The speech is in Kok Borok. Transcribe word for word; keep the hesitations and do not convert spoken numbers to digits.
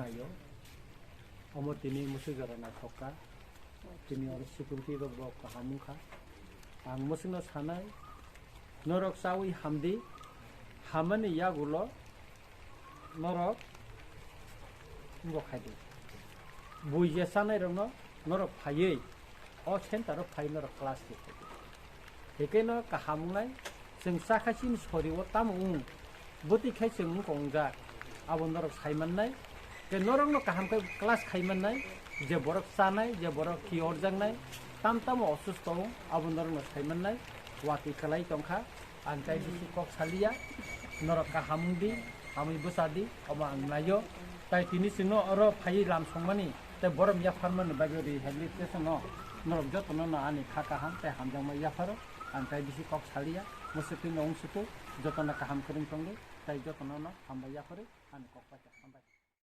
Ayo, omo tini musuk jora naithok kha. Tini oro security rok bo kaham wngkha. Ang musukno sanai, norok chawi hamdi, hamani yagulo norok wngbo khaidi. Bui je chanai rokno norok phaiwi, o center o phai norok class khe khaidi. Hikhe no kaham wngnai, chwng chakha chini sori o tamo wng, bwtwi khai chwng wngkha wngjak, abo norok sai mannai. Tei norokno kaham khe class khai mannai, je borok chanai, je borok khi orjaknai, tam tamo osusto wng, abo norokno sai mannai. Watwi kwlai tongkha, ang tai bisi kok saliya, norok kaham wngdi, hamwi bwchadi, omo ang naio. Tai tini chwngno oro phaiwi lam songmani, tei borom yapharmani bagwi rehabilitation no norok jotono no ani kha kaham tei hamjakma yapharo. Ang tai bisi kok saliya, mwswk twi no wng suku, jotono kaham kwrwng tongdi, tai jotono no hambai yaphari, ani kok paikha, hambai.